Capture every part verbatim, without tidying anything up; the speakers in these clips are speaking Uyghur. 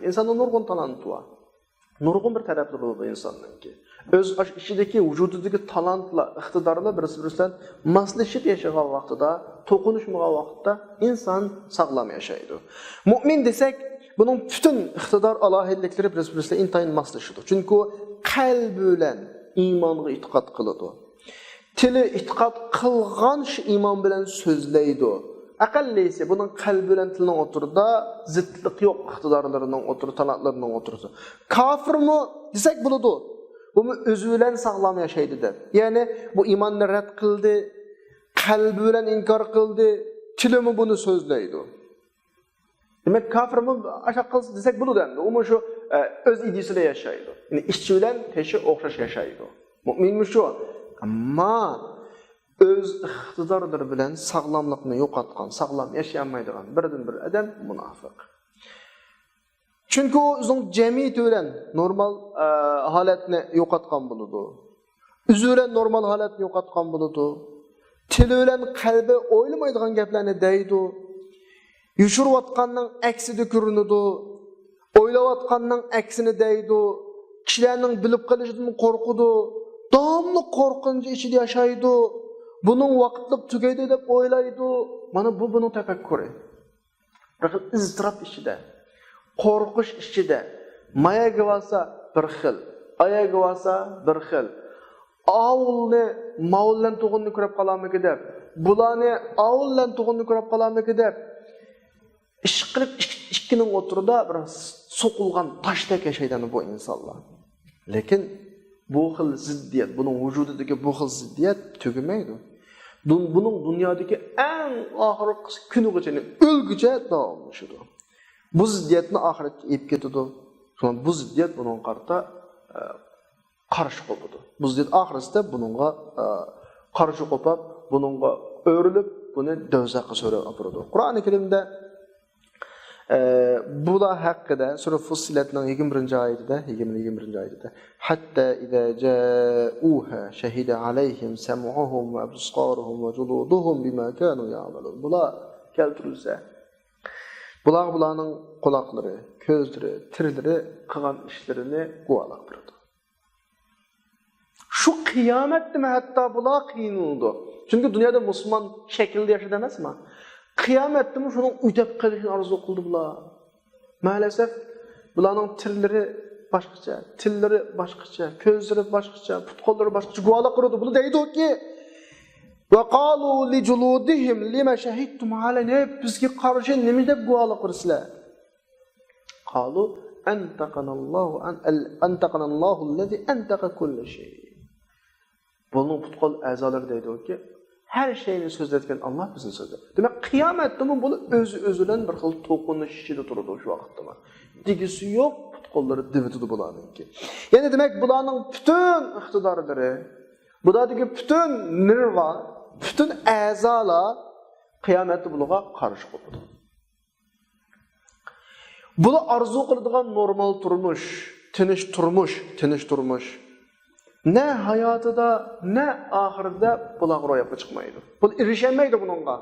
ئىنساننىڭ نۇرغۇن تالانتى بار. نۇرغۇن بىر تەرەپلىرى بولىدۇ ئىنساننىڭكى. ئۆز ئاش-، ئىچىدىكى، ۋۇجۇدىدىكى تالانتلار، ئىقتىدارلار بىرسى-بىرسى بىلەن ماسلىشىپ ياشىغان ۋاقتىدا، توقۇنۇشمىغان ۋاقىتتا ئىنسان ساغلام ياشايدۇ. مۆمىن دېسەك، بۇنىڭ پۈتۈن ئىقتىدار ئالاھىدىلىكلىرى بىرسى-بىرسى بىلەن ئىنتايىن ماسلىشىدۇ. چۈنكى ئۇ قەلبى بىلەن ئىمانغا ئېتىقاد قىلىدۇ. تىلى ئېتىقاد قىلغان شۇ ئىمان بىلەن سۆزلەيدۇ. ئەقەللىسى بۇنىڭ قەلبى بىلەن تىلنىڭ ئوتتۇرىدا زىتلىق يوق، ئىقتىدارلىرىنىڭ ئوتتۇرا، تالانتلىرىنىڭ ئوتتۇرىسى. كاپىرمۇ دېسەك بولىدۇ. بۇمۇ ئۆزى بىلەن ساغلام ياشايدۇ دەپ. يەنى بۇ ئىماننى رەت قىلدى، قەلبى بىلەن ئىنكار قىلدى، تىلىمۇ بۇنى سۆزلەيدۇ. دېمەك، كاپىرمۇ ئاشۇنداق قىلسا دېسەك بولىدۇ ئەمدى. ئۇمۇ شۇ، ئە، ئۆز ئىدىيىسىدە ياشايدۇ. يەنى ئىچى بىلەن تېشى ئوخشاش ياشايدۇ. مۆمىنمۇ شۇ. ئەمما ئۆز ئىقتىدارلىرى بىلەن ساغلاملىقنى يوقاتقان، ساغلام ياشىيالمايدىغان بىردىنبىر ئادەم مۇناپىق. چۈنكى ئۇ ئۆزىنىڭ جەمئىيىتى بىلەن نورمال، ئە، ھالەتنى يوقاتقان بولىدۇ. ئۆزى بىلەن نورمال ھالەتنى يوقاتقان بولىدۇ. تىلى بىلەن قەلبى ئويلىمايدىغان گەپلەرنى دەيدۇ. يوشۇرۇۋاتقاننىڭ ئەكسىدە كۆرۈنىدۇ. ئويلاۋاتقاننىڭ ئەكسىنى دەيدۇ. كىشىلەرنىڭ بىلىپ قېلىشىدىن قورقىدۇ. داۋاملىق قورقۇنچ ئىچىدە ياشايدۇ. بۇنىڭ ۋاقىتلىق تۈگەيدۇ دەپ ئويلايدۇ. مانا بۇ بۇنىڭ تەپەككۇرى. بىر خىل ئىزتىراپ ئىچىدە، قورقۇش ئىچىدە، مايەگە بارسا بىر خىل، ئايەگە بارسا بىر خىل. ئاۋۇلنى ماۋۇل بىلەن تۇغۇننى كۆرۈپ قالامىكى دەپ، بۇلارنى ئاۋۇل بىلەن تۇغۇننى كۆرۈپ قالامىكى دەپ، ئىشقىلىپ ئىك-، ئىككىنىڭ ئوتتۇرىدا بىر سوقۇلغان تاشتەك ياشايدۇ بۇ ئىنسانلار. لېكىن بۇ خىل زىددىيەت، بۇنىڭ ۋۇجۇدىدىكى بۇ خىل زىددىيەت تۈگىمەيدۇ. دۇن-، بۇنىڭ دۇنيادىكى ئەڭ ئاخىرقى كۈنىگىچە، يەنى ئۆلگۈچە داۋاملىشىدۇ. بۇ زىددىيەتنى ئاخىرەتكە ئېلىپ كېتىدۇ. شۇڭا بۇ زىددىيەت بۇنىڭغا قارىتا، ئە، قارشى قوپىدۇ. بۇ زىددىيەت ئاخىرىسىدا بۇنىڭغا، ئە، قارشى قوپاپ، بۇنىڭغا ئۆرۈلۈپ، بۇنى دوزاخقا سۆرەپ ئاپىرىدۇ. قۇرئانى كەرىمدە ئە، بۇلار ھەققىدە سۈرە فۇسسىلەتنىڭ يىگىرمە بىرىنچى ئايىتىدە، يىگىرمە، يىگىرمە بىرىنچى ئايىتىدە، «حتى إذا جاءوها شهد عليهم سمعهم وأبصارهم وجلودهم بما كانوا يعملون.» بۇلار كەلتۈرۈلسە، بۇلارغا بۇلارنىڭ قۇلاقلىرى، كۆزلىرى، تىللىرى قىلغان ئىشلىرىنى گۇۋاھلىق بېرىدۇ. شۇ قىيامەتتىمۇ ھەتتا بۇلار قىينىلىدۇ. چۈنكى دۇنيادا مۇسۇلمان شەكىلدە ياشىدى ئەمەسمۇ؟ قىيامەتتىمۇ شۇنىڭ ئۆتەپ قېلىشىنى ئارزۇ قىلدى بۇلار. مەلەسەف، بۇلارنىڭ تىللىرى باشقىچە، تىللىرى باشقىچە، كۆزلىرى باشقىچە، پۇت-قوللىرى باشقىچە گۇۋاھلىق بېرىدۇ. بۇلار دەيدۇكى، «وقالوا لجلودهم لم شهدتم علينا؟» بىزگە قارشى نېمە دەپ گۇۋاھلىق بېرىسىلەر؟ قالوا أنطقنا الله، أن-، أنطقنا الله الذي أنطق كل شيء. بۇنىڭ پۇت-قول ئەزالىرى دەيدۇكى، ھەر شەينى سۆزلەتكەن ئاللا بىزنى سۆزلەپ. دېمەك، قىيامەتتىمۇ بۇلار ئۆزى ئۆزى بىلەن بىر خىل توقۇنۇش ئىچىدە تۇرىدۇ شۇ ۋاقىتتىمۇ. دېگۈسى يوق، پۇت-قوللىرى دېۋىتىدۇ بۇلارنىڭكى. يەنى دېمەك، بۇلارنىڭ پۈتۈن ئىقتىدارلىرى، بۇلاردىكى پۈتۈن نېرۋا، پۈتۈن ئەزالار قىيامەتتە بۇلارغا قارشى قوپىدۇ. بۇلار ئارزۇ قىلىدىغان نورمال تۇرمۇش، تىنچ تۇرمۇش، تىنچ تۇرمۇش نە ھاياتىدا، نە ئاخىرىدا بۇلارغا روياپقا چىقمايدۇ. بۇلار ئېرىشەلمەيدۇ بۇنىڭغا.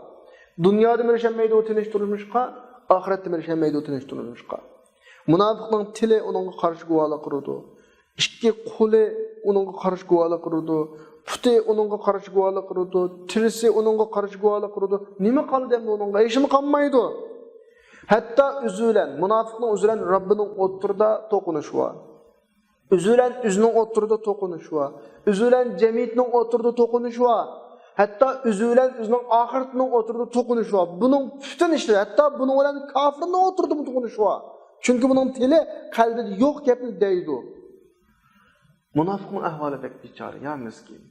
دۇنيادىمۇ ئېرىشەلمەيدۇ تىنچ تۇرمۇشقا، ئاخىرەتتىمۇ ئېرىشەلمەيدۇ تىنچ تۇرمۇشقا. مۇناپىقنىڭ تىلى ئۇنىڭغا قارشى گۇۋاھلىق ئۇرىدۇ. ئىككى قولى ئۇنىڭغا قارشى گۇۋاھلىق ئۇرىدۇ. پۇتى ئۇنىڭغا قارشى گۇۋاھلىق ئۇرىدۇ. تىرىسى ئۇنىڭغا قارشى گۇۋاھلىق ئۇرىدۇ. نېمە قالدى ئەمدى ئۇنىڭغا؟ ھېچنېمە قالمايدۇ. ھەتتا ئۆزى بىلەن، مۇناپىقنىڭ ئۆزى بىلەن رەببىنىڭ ئوتتۇرىدا توقۇنۇشى بار. ئۆزى بىلەن ئۆزىنىڭ ئوتتۇرىدا توقۇنۇشى بار. ئۆزى بىلەن جەمئىيەتنىڭ ئوتتۇرىدا توقۇنۇشى بار. ھەتتا ئۆزى بىلەن ئۆزىنىڭ ئاخىرىتىنىڭ ئوتتۇرىدا توقۇنۇشى بار. بۇنىڭ پۈتۈن ئىشلىرى، ھەتتا بۇنىڭ بىلەن كاپىرنىڭ ئوتتۇرىدىمۇ توقۇنۇشى بار. چۈنكى بۇنىڭ تىلى قەلبىدە يوق گەپنى دەيدۇ. مۇناپىقنىڭ ئەھۋالى بەك بىچارە، يا مىسكىن.